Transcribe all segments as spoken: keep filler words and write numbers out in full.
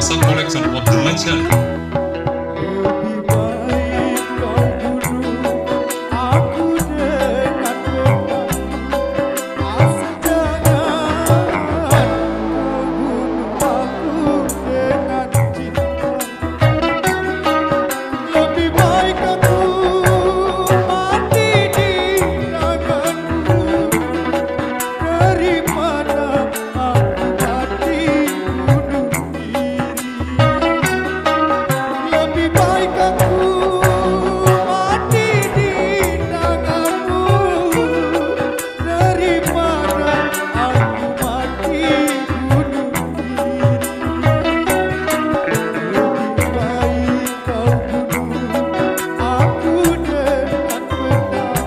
Song collection of the legend. Lebih baik kau bunuh aku dengan pedang. Asal jangan kau bunuh aku dengan cinta. Lebih baik aku mati di tanganmu daripada aku mati bunuh diri. Lebih baik aku mati di tanganmu daripada aku mati bunuh diri. Lebih baik kau bunuh aku dengan pedang.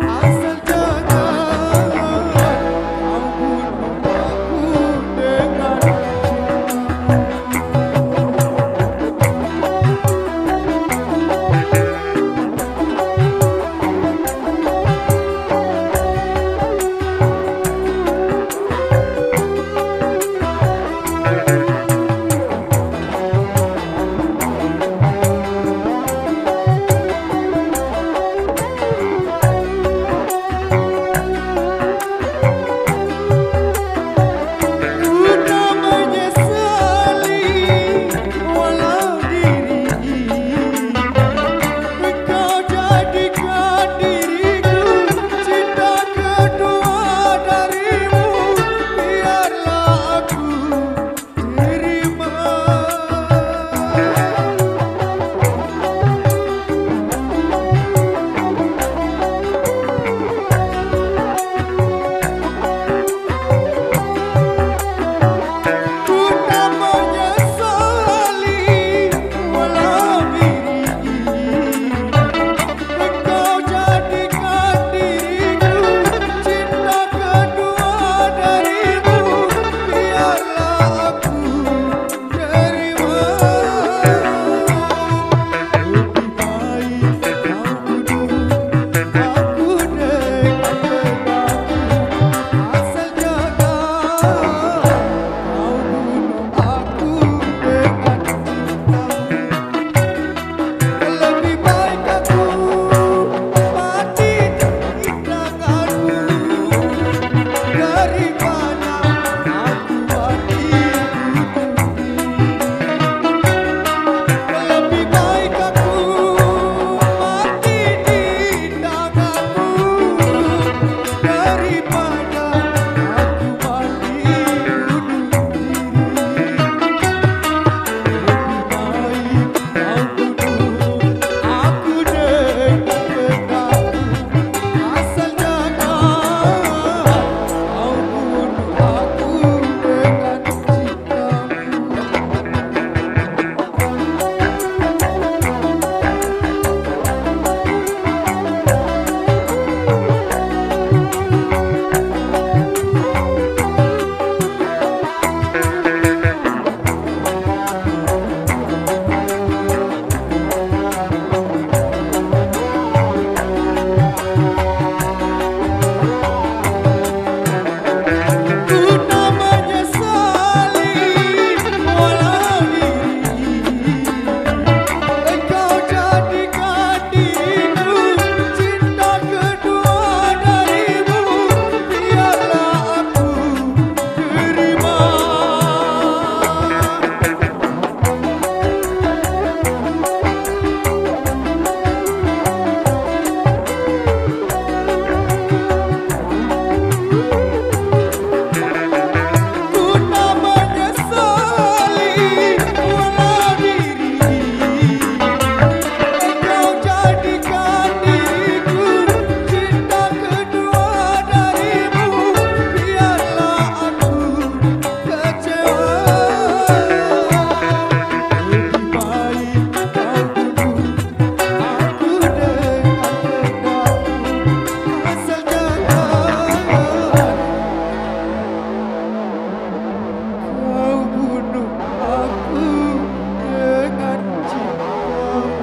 Asal jangan kau bunuh aku dengan cinta. Ku tak menyesali walau diri engkau jadikan diriku cinta kedua darimu. Biarlah aku terima. Ku tak menyesali walau diri engkau jadikan diriku cinta kedua darimu. Biarlah aku terima. Lebih baik kau bunuh aku dengan pedangmu. Asal jangan kau bunuh aku dengan cintamu. Lebih baik aku mati di tanganmu daripada aku mati bunuh diri. Lebih baik aku mati di tanganmu daripada aku mati bunuh diri. Lebih baik kau bunuh aku dengan pedangmu. Asal jangan kau bunuh aku dengan cintamu. Ku tak menyesali walau diri engkau jadikan diriku cinta kedua darimu. Biarlah aku terima. Ku tak menyesali walau diri engkau jadikan diriku cinta kedua darimu. Biarlah aku kecewa. Lebih baik kau bunuh aku dengan pedangmu. Asal jangan kau bunuh aku dengan cintamu.